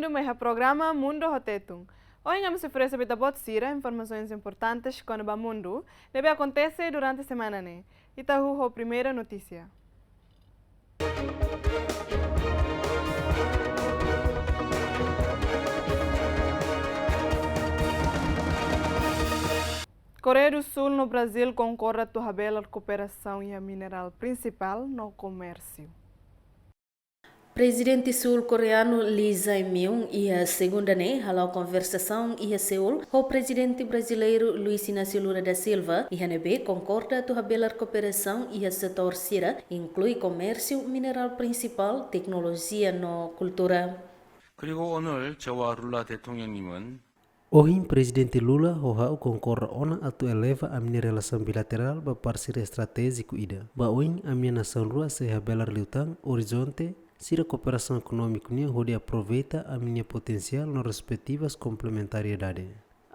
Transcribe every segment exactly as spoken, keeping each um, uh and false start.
Mai iha programa Mundu ho Tetun. Ohin ami sei oferese ba ita-boot sira informasaun importante kona-ba mundu ne'ebé akontese durante semana ne'e. Ita hahú ho primeira notísia. Koreia do Sul no Brazíl konkorda atu habelar kooperasaun iha minerál prinsipál no komérsiu. Prezidente sul-koreanu Lee Jae-myung iha segunda ne'e hala'o konversasaun iha Seul ho Prezidente brazileiru Luiz Inácio Lula da Silva, iha ne'ebé konkorda atu habelar kooperasaun iha setór sira, inklui komérsiu, minerál prinsipál, teknolojia no kultura. 그리고 오늘 저와 룰라 대통령님은 Ohin Prezidente Lula ho ha'u konkorda ona atu eleva ami-nia relasaun bilaterál ba parseria estratéjiku ida. Ba oin ami-nia nasaun rua sei habelar liután orizonte sira kooperasaun ekonómiku nian hodi aproveita ami-nia potensiál no respeitiva komplementariedade.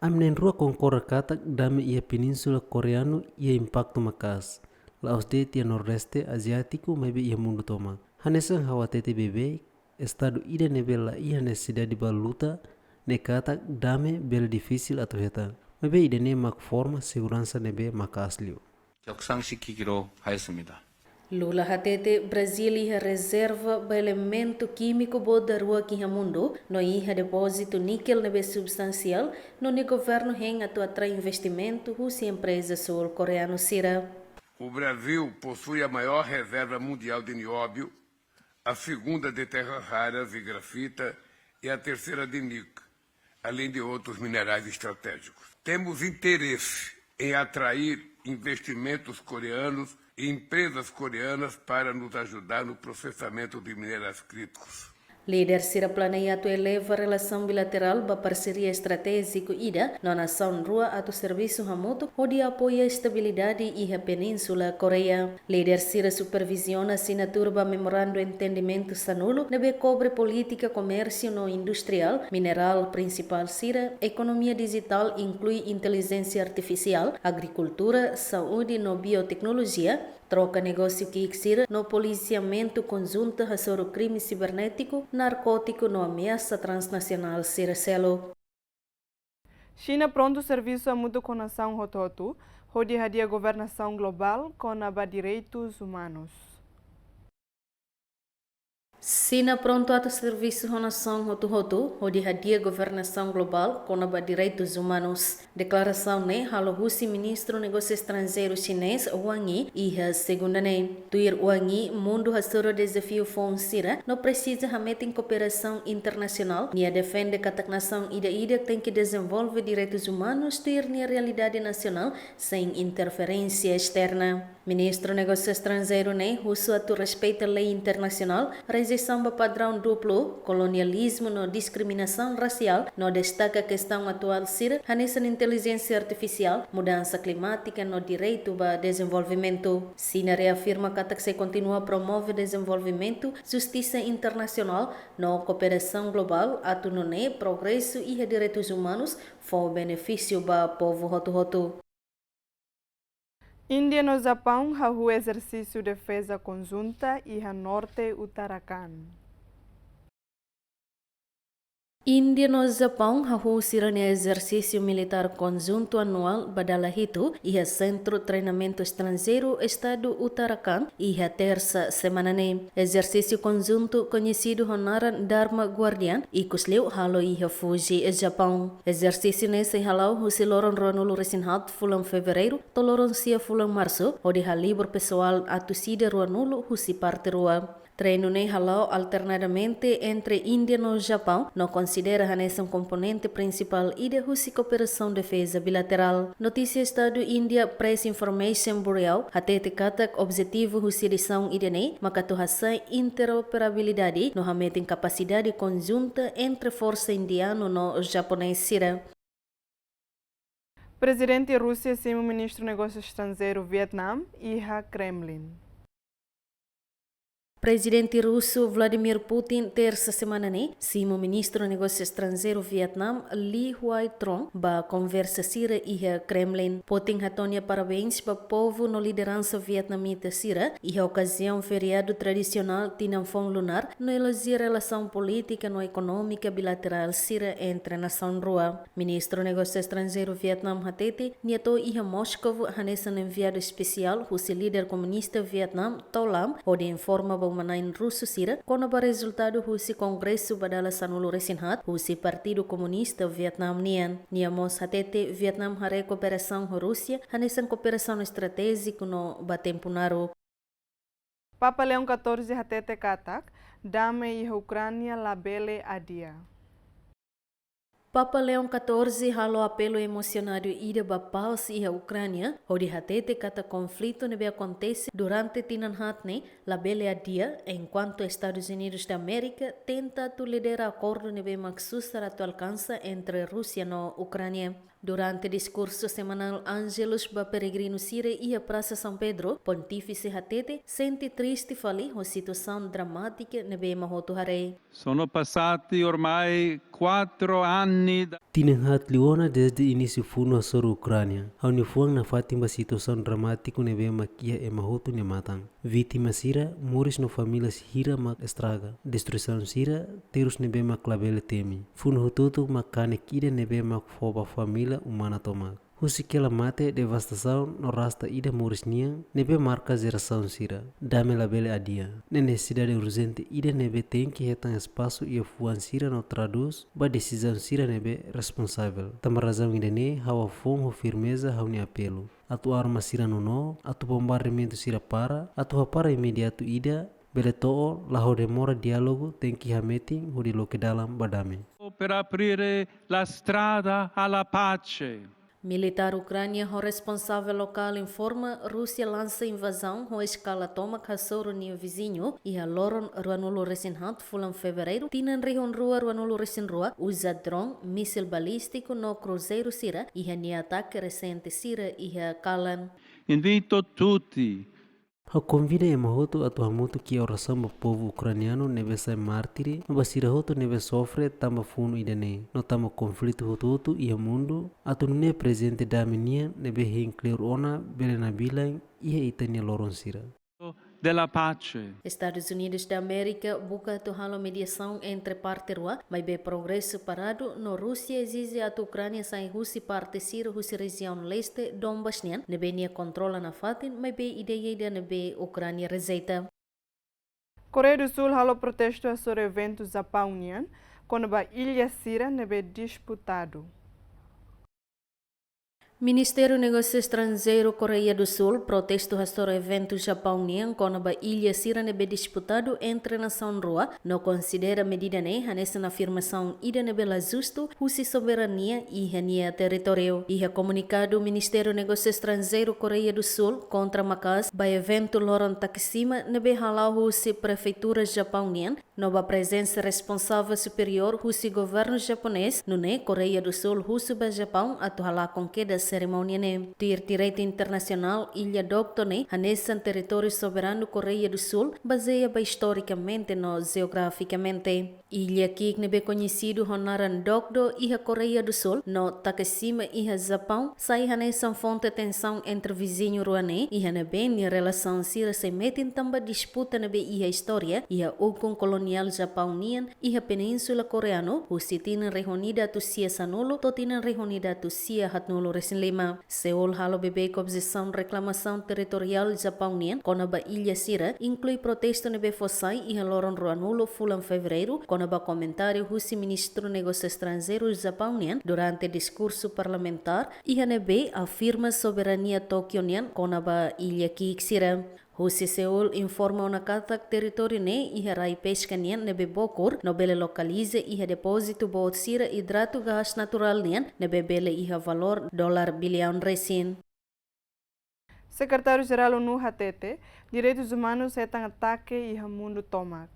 Ami na'in-rua konkorda katak dame iha Península Koreanu iha impaktu maka'as, la'ós de'it iha Nordeste Aziátiku maibé iha mundu tomak. Hanesan ha'u hatete beibeik, estadu ida ne'ebé la iha nesesidade ba luta ne'e katak dame bele difisil atu hetan. Maibé ida-ne'e mak forma seguransa ne'ebé maka'as liu. 격상시키기로 하였습니다. Lula hatete Brazíl iha rezerva ba elementu kímiku boot daruak iha mundu, no iha depózitu níkel ne'ebé substansiál, no nia governu hein atu atrai investimentu husi empreza sul-koreanu sira. O Brasil possui a maior reserva mundial de nióbio, a segunda de terras raras e grafita e a terceira de níquel, além de outros minerais estratégicos. Temos interesse em atrair investimentos coreanos e empresas coreanas para nos ajudar no processamento de minerais críticos. Líder sira planeia atu eleva relasaun bilaterál ba parseria estratéjiku ida, no nasaun rua atu servisu hamutuk hodi apoia estabilidade iha Península Koreia. Líder sira superviziona asinatura ba Memorandu Entendimentu sanulu, ne'ebé kobre polítika komérsiu no industriál, minerál prinsipál sira, ekonomia dijitál inklui intelijénsia artifisiál, agrikultura, saúde no bioteknolojia, troka negósiu ki'ik sira no polisiamentu konjuntu hasoru krime sibernétiku, narkótiku no ameasa transnasionál sira seluk. Xina prontu servisu hamutuk ho nasaun hotu-hotu hodi hadi'a governasaun globál kona-ba direitus umanus. Xina prontu atu servisu ho nasaun hotu-hotu hodi hadi'a governasaun globál kona-ba direitus umanus. Deklarasaun ne'e halo husi Ministru Negósiu Estranjeiru xinés Wang Yi iha segunda ne'e. Tuir Wang Yi, mundu hasoru dezafiu foun sira no presiza hametin kooperasaun internasionál. Nia defende katak nasaun ida-idak tenke dezenvolve direitus umanus tuir nia realidade nasionál sein interferénsia esterna. Ministru Negósiu Estranjeiru ne'e husu atu respeita lei internasionál, rejeisaun ba padraun duplu, kolonializmu no diskriminasaun rasiál, no destaka kestaun atuál sira hanesan intelijénsia artifisiál, mudansa klimátika no direitu ba dezenvolvimentu. Xina reafirma katak sei kontinua promove dezenvolvimentu, justisa internasionál no kooperasaun globál atu nune'e progresu iha direitus umanus fó benefísiu ba povu hotu-hotu. Índia no Japaun hahú ezersísiu defeza konjunta iha norte Uttarakhand. Índia no Japaun hahú sira-nia ezersísiu militár konjuntu anuál ba dala hitu iha Sentru Treinamentu Estranjeiru Estadu Uttarakhand iha Tersa semana ne'e. Ezersísiu konjuntu koñesidu ho naran Dharma Guardian, ikus liu halo iha Fuji, Japaun. Ezersísiu ne'e sei hala'o husi loron ruanulu-resin-haat fulan Fevereiru to'o loron sia fulan Marsu, hodi halibur pesoál atu sida ruanulu husi parte rua. Treinu ne'e hala'o alternadamente entre Índia no Japaun, no konsidera hanesan komponente prinsipál ida husi kooperasaun defeza bilaterál. Notísia Estadu Índia Press Information Bureau hatete katak objetivu husi edisaun ida-ne'e maka atu hasa'e interoperabilidade no hametin kapasidade konjunta entre forsa indianu no japonés sira. Prezidente Rúsia simu Ministru Negósiu Estranjeiru Vietname iha Kremlin. Prezidente rusu Vladimir Putin, tersa semana ne'e, simu Ministru Negósiu Estranjeiru Vietname Lee Hua Truong ba konversa sira iha Kremlin. Putin hato'o nia parabéns ba povu no lideransa vietnamita sira iha okaziaun feriadu tradisionál Tinan Foun Lunar, no elojia relasaun polítika no ekonómika bilaterál sira entre nasaun rua. Ministru Negósiu Estranjeiru Vietname hatete, nia to'o iha Moskou hanesan enviadu espesiál husi líder komunista Vietname, To Lam, hodi informa ba uma-na'in rusu sira kona-ba rezultadu husi kongresu ba dala sanulu-resin-haat husi Partidu Komunista Vietname nian. Nia mós hatete Vietname haree kooperasaun ho Rúsia hanesan kooperasaun estratéjiku no ba tempu naruk. Papa Leão catorze hatete katak, dame iha Ukránia labele adia. Papa Leão catorze halo apelu emosionadu ida ba pás iha Ukránia, hodi hatete katak konflitu ne'ebé akontese durante tinan haat ne'e labele adia, enkuantu Estadus Unidus da Amérika tenta atu lidera akordu ne'ebé mak susar atu alkansa entre Rúsia no Ukránia. Durante diskursu semanál Angelus ba peregrinu sira iha Prasa São Pedro, Pontífise hatete sente triste fali ho situasaun dramátika ne'ebé ema hotu haree. Sono passati ormai quattro anni da... Tinan haat liu ona dezde inísiu funu hasoru Ukránia. Ha'u-nia fuan nafatin ba situasaun dramátiku ne'ebé mak iha ema hotu nia matan. Vítima sira, moris no família hira mak estraga. Destruisaun sira, terus ne'ebé mak labele temi. Funu hotu-hotu mak kanek ida ne'ebé mak fó ba família umana tomak. Husik hela mate, devastasaun no rasta ida moris nian ne'ebé marka jerasaun sira. Dame labele adia. Ne'e nesesidade urjente ida ne'ebé tenke hetan espasu iha fuan sira no tradús ba desizaun sira ne'ebé responsavel. Tanba razaun ida-ne'e ha'u hafoun ho firmeza ha'u-nia apelu. Atu arma sira nonook, atu bombardeamentu sira para, atu hapara imediatu ida, bele to'o, la ho demora diálogu tenke hametin hodi loke dalan ba dame. Per aprire la strada alla pace. Militár Ukránia ho responsavel lokál informa Rúsia lansa invazaun ho eskala tomak hasoru nia viziñu iha loron ruanulu-resin-haat fulan Fevereiru tinan rihun rua ruanulu-resin-rua, uza drone, mísil balístiku no kruzeiru sira iha nia atake resente sira iha kalan. Invito tutti. Ha'u konvida ema hotu atu hamutuk iha orasaun ba povu ukranianu ne'ebé sai mártir, no ba sira hotu ne'ebé sofre tanba funu ida-ne'e, no tanba konflitu hotu-hotu iha mundu, atu nune'e prezente dame nian ne'ebé hein kleur ona bele nabilan iha ita-nia loron sira. Della pace. Estadus Unidus da Amérika buka atu halo mediasaun entre parte rua, maibé progresu paradu, no Rúsia ezije atu Ukránia sai husi parte sira husi rejiaun leste Donbas nian ne'ebé nia kontrola nafatin, maibé ideia ida ne'ebé Ukránia rejeita. Koreia do Sul halo protestu hasoru eventu Japaun nian kona-ba illa sira ne'ebé disputadu. Ministériu Negósiu Estranjeiru Koreia do Sul protestu hasoru eventu Japaun nian kona-ba illa sira ne'ebé disputadu entre nasaun rua, no konsidera medida ne'e hanesan afirmasaun ida ne'ebé la justu husi soberania iha nia territóriu. Iha komunikadu, Ministériu Negósiu Estranjeiru Koreia do Sul kontra maka'as ba eventu loron Takeshima ne'ebé hala'o husi prefeitura Japaun nian, no ba prezensa responsavel superiór husi governu japonés, nune'e Koreia do Sul husu ba Japaun atu halakon kedas serimónia ne'e. Tuir direitu internasionál, illa Dokdo ne'e hanesan territóriu soberanu Koreia do Sul, bazeia ba istorikamente no jeografikamente. Illa ki'ik ne'ebé koñesidu ho naran Dokdo iha Koreia do Sul no Takeshima iha Japaun, sai hanesan fonte tensaun entre viziñu rua ne'e, iha ne'ebé nia relasaun sira sei metin tanba disputa ne'ebé iha istória, iha ukun koloniál Japaun nian iha Península Koreanu, husi tinan rihun ida atus sia sanulu to'o tinan rihun ida atus sia haatnulu-resin-lima. Seul halo beibeik objesaun reklamasaun territoriál Japaun nian kona-ba illa sira, inklui protestu ne'ebé fó sai iha loron ruanulu fulan Fevereiru, kona-ba komentáriu husi Ministru Negósiu Estranjeiru Japaun nian durante diskursu parlamentár, iha ne'ebé afirma soberania Tókiu nian kona-ba illa ki'ik sira. Husi Seul informa ona katak territóriu ne'e iha rai peska nian ne'ebé bokur, no bele lokaliza iha depózitu boot sira idratu gás naturál nian ne'ebé bele iha valór dolar biliaun resin. Sekretáriu Jerál ONU hatete, direitus umanus hetan atake iha mundu tomak.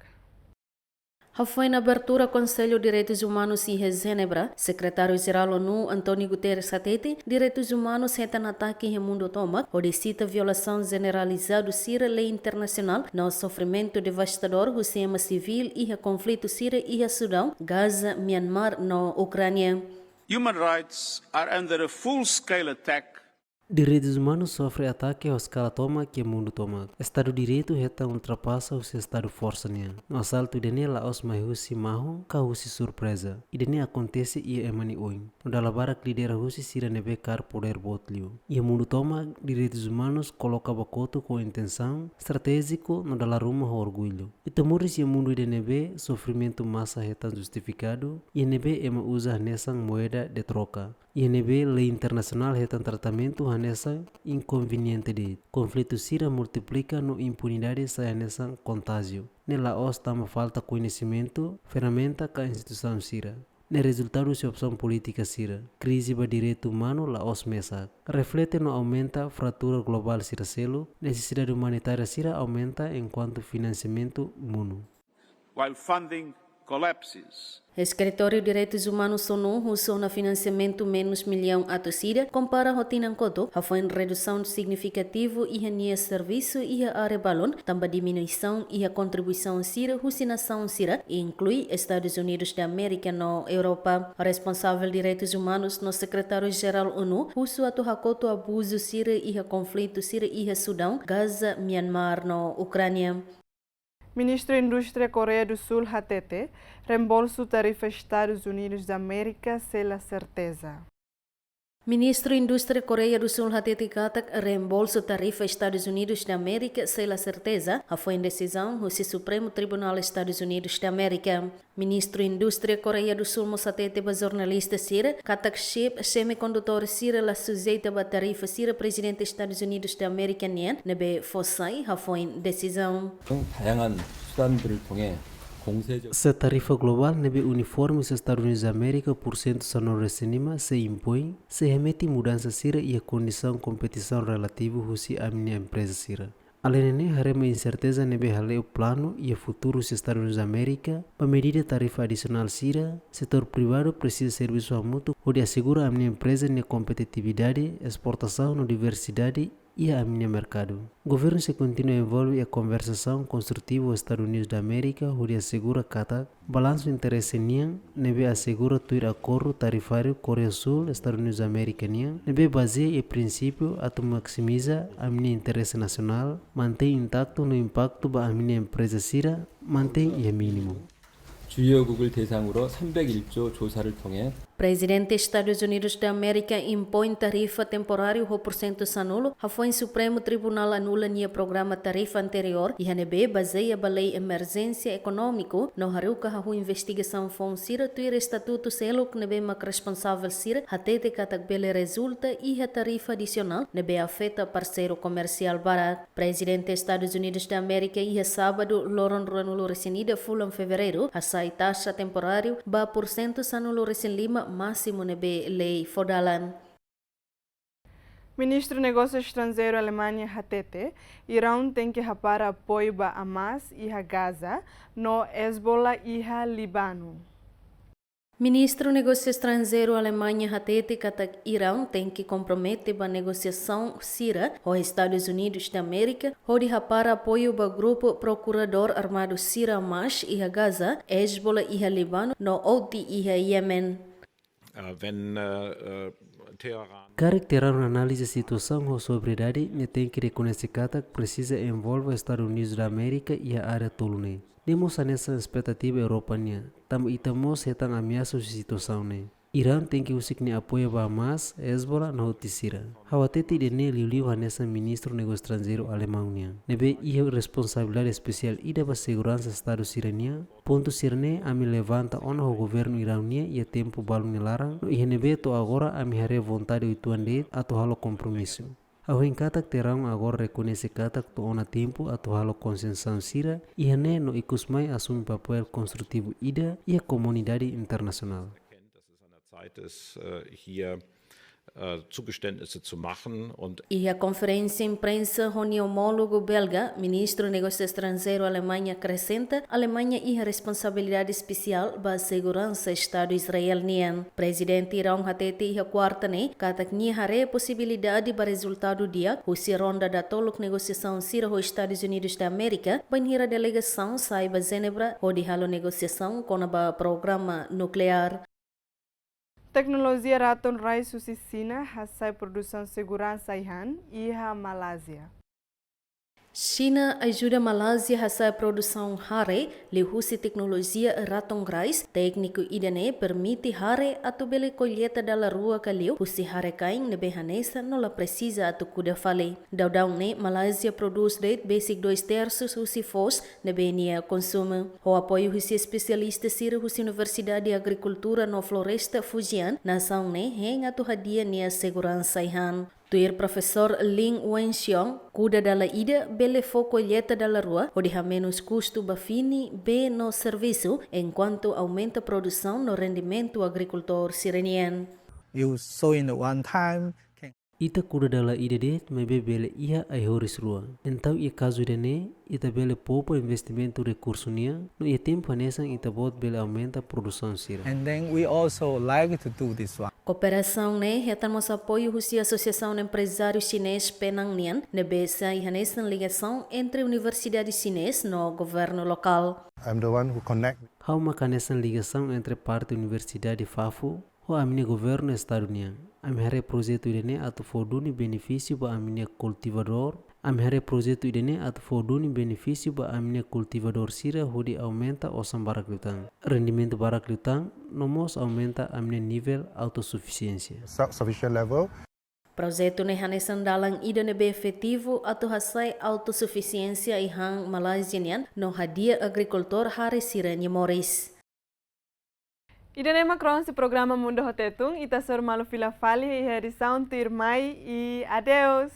Hafoin abertura Konsellu Direitus Umanus iha Jenebra, Sekretáriu Jerál ONU, António Guterres hatete, direitus umanus hetan atake iha mundu tomak, hodi sita violasaun jeneralizadu sira lei internasionál no sofrimentu devastadór husi ema sivíl iha konflitu sira iha Sudaun, Gaza, Myanmar no Ukránia. Human rights are under a full-scale attack. Direitus umanus sofre atake ho eskala tomak iha mundu tomak. Estadu Direitu hetan ultrapasa husi Estadu Forsa nian. No asaltu ida-ne'e la'ós mai husi mahon ka husi surpreza. Ida-ne'e akontese iha ema nia oin. No dala barak lidera husi sira ne'ebé kaer podér boot liu. Iha mundu tomak, direitus umanus koloka ba kotuk ho intensaun estratéjiku no dala ruma ho orgullu. Ita moris iha mundu ida ne'ebé sofrimentu masa hetan justifikadu, iha ne'ebé ema uza hanesan moeda de troka. Iha ne'ebé lei internasionál hetan tratamentu hanesan inkonveniente de'it. Konflitu sira multiplika no impunidade sai hanesan kontájiu. Ne'e la'ós tanba falta koñesimentu, ferramenta ka instituisaun sira. Ne'e rezultadu husi opsaun polítika sira. Krize ba direitu umanu la'ós mesak. Reflete no aumenta fratura globál sira seluk, nesesidade umanitária sira aumenta enkuantu finansiamentu monu. While funding collapses. Eskritóriu Direitus Umanus ONU husu ona finansiamentu menus millaun atus ida, kompara ho tinan kotuk, hafoin redusaun signifikativu iha nia servisu iha área balun, tanba diminuisaun iha kontribuisaun sira husi nasaun sira, inklui Estadus Unidus da Amérika no Europa. Responsavel direitus umanus no Sekretáriu Jerál ONU husu atu hakotu abuzu sira iha konflitu sira iha Sudaun, Gaza, Myanmar no Ukránia. Ministru Indústria Koreia do Sul hatete, reembolsu tarifa Estadus Unidus da Amérika sei la serteza. Ministru Indústria Koreia do Sul hatete katak reembolsu tarifa Estadus Unidus da Amérika sei la serteza, hafoin desizaun husi Supremu Tribunál Estadus Unidus da Amérika. Ministru Indústria Koreia do Sul mós hatete ba jornalista sira katak chip semikondutór sira la sujeita ba tarifa sira Prezidente Estadus Unidus da Amérika nian ne'ebé fó sai hafoin desizaun. 다양한 수단들을 통해 공세적 Se tarifa globál ne'ebé uniforme husi Estadus Unidus da Amérika porsentu sanulu-resin-lima sei impoin, sei hametin mudansa sira iha kondisaun kompetisaun relativu husi ami-nia empreza sira. Alende ne'e, haree mai inserteza ne'ebé hale'u planu iha futuru husi Estadus Unidus da Amérika ba medida tarifa adisionál sira, setór privadu presiza servisu hamutuk hodi asegura ami-nia empreza nia kompetitividade, esportasaun no diversidade iha ami-nia merkadu. Governu sei kontinua envolve iha konversasaun konstrutivu ho Estadus Unidus da Amérika hodi asegura katak balansu interese nian ne'ebé asegura tuir akordu tarifáriu Koreia Súl, Estadus Unidus da Amérika nian, ne'ebé bazeia iha prinsípiu atu maksimiza ami-nia interese nasionál, mantein intaktu no impaktu ba ami-nia empreza sira mantein iha mínimu. 주요국을 대상으로 삼백일 조 조사를 통해 Prezidente Estadus Unidus da Amérika impoin tarifa temporáriu ho porsentu sanulu, hafoin Supremu Tribunál anula nia programa tarifa anteriór, iha ne'ebé bazeia ba lei emerjénsia ekonómiku, no haruka hahú investigasaun foun sira tuir estatutu seluk ne'ebé mak responsavel sira hatete katak bele rezulta iha tarifa adisionál ne'ebé afeta parseiru komersiál barak. Prezidente Estadus Unidus da Amérika iha sábadu, loron ruanulu-resin-ida fulan fevereiru, hasai taxa temporáriu ba porsentu sanulu-resin-lima másimu ne'ebé lei fó dalan. Ministru Negósiu Estranjeiru Alemaña hatete, Iraun tenke hapara apoiu ba Hamas iha Gaza, no Hezbollah iha Líbanu. Ministru Negósiu Estranjeiru Alemaña hatete katak Iraun tenke kompromete ba negosiasaun sira ho Estadus Unidus da Amérika, hodi hapara apoiu ba grupu prokuradór armadu sira Hamas iha Gaza, Hezbollah iha Líbanu, no Houthi iha Yemen. Äh, wenn, äh, äh, Teheran Karik Teheran analiza situasaun ho sobriedade, nia tenke rekoñese katak presiza envolve Estadus Unidus da Amérika iha área tolu ne'e. Ne'e mós hanesan espetativa Europa nian, tanba ita mós hetan ameasa husi situasaun ne'e. Iraun tenke husik nia apoiu ba Hamas, Hezbollah no Houthi sira. Ha'u hatete ida-ne'e liuliu hanesan Ministru Negósiu Estranjeiru Alemaun nian, ne'ebé iha responsabilidade espesiál ida ba seguransa Estadu sira-nian. Pontu sira-ne'e ami levanta ona ho governu Iraun nian iha tempu balun nia laran, no iha ne'ebé to'o agora ami haree vontade uitoan de'it atu halo kompromisu. Ha'u hein katak Teheran agora rekoñese katak to'o ona tempu atu halo konsensaun sira iha ne'e no ikus mai asume papél konstrutivu ida iha komunidade internasionál. Erkennt, dass es an der Zeit ist, äh, hier, Äh, Zugeständnisse zu machen und Iha konferénsia imprensa ho nia omólogu belga, Ministru Negósiu Estranjeiru Alemaña akresenta, Alemaña iha responsabilidade espesiál ba seguransa Estadu Israel nian. Prezidente Iraun hatete iha kuarta ne'e katak nia haree posibilidade ba rezultadu di'ak husi ronda datoluk negosiasaun sira ho Estadus Unidus da Amérika, bainhira delegasaun sai ba Jenebra hodi halo negosiasaun kona-ba programa nukleár. Teknolojia raton rais husi Xina hasa'e produsaun seguransa ai-han iha Malázia. Xina ajuda Malázia hasa'e produsaun hare liuhusi teknolojia raton rais. Tékniku ida-ne'e permite hare atu bele kolleita dala rua ka liu husi hare-kain ne'ebé hanesan no la presiza atu kuda fali. Daudaun ne'e Malázia prodús de'it besik dois terços husi foos ne'ebé nia konsumu. Ho apoiu husi espesialista sira husi Universidade Agrikultura no Floresta Fujian, nasaun ne'e hein atu hadi'a nia seguransa ai-han. Tuir Profesór Lin Wenxiong, kuda dala ida bele fó kolleita dala rua hodi hamenus kustu ba fini bee no servisu, enkuantu aumenta produsaun no rendimentu agrikultór sira-nian. You sow in one time can Ita kuda dala ida de'it maibé bele iha ai-horis rua. Entaun iha kazu ida-ne'e, ita bele poupa investimentu rekursu nian, no iha tempu hanesan ita-boot bele aumenta produsaun sira. And then we also like to do this one. Kooperasaun ne'e hetan mós apoiu husi Asosiasaun Emprezáriu Xinés Penang nian, ne'ebé sai hanesan ligasaun entre Universidade Xinés no governu lokál. I'm the one who connect. Ha'u mak hanesan ligasaun entre parte Universidade Fafu ho ami-nia governu estadu nian. Ami haree projetu ida-ne'e atu fó duni benefísiu ba ami-nia kultivadór. Ami haree projetu ida-ne'e atu fó duni benefísiu ba ami-nia kultivadór sira hodi aumenta osan barak liután, rendimentu barak liután, no mós aumenta ami-nia nivel autosufisiénsia. Su- sufficient level. Projetu ne'e hanesan dalan ida ne'ebé efetivu atu hasa'e autosufisiénsia ai-han Malázia nian no hadi'a agrikultór hare sira-nia moris. Ida-ne'e mak kronolojia programa Mundu ho Tetun, ita hasoru malu fila fali iha edisaun tuirmai i adeus.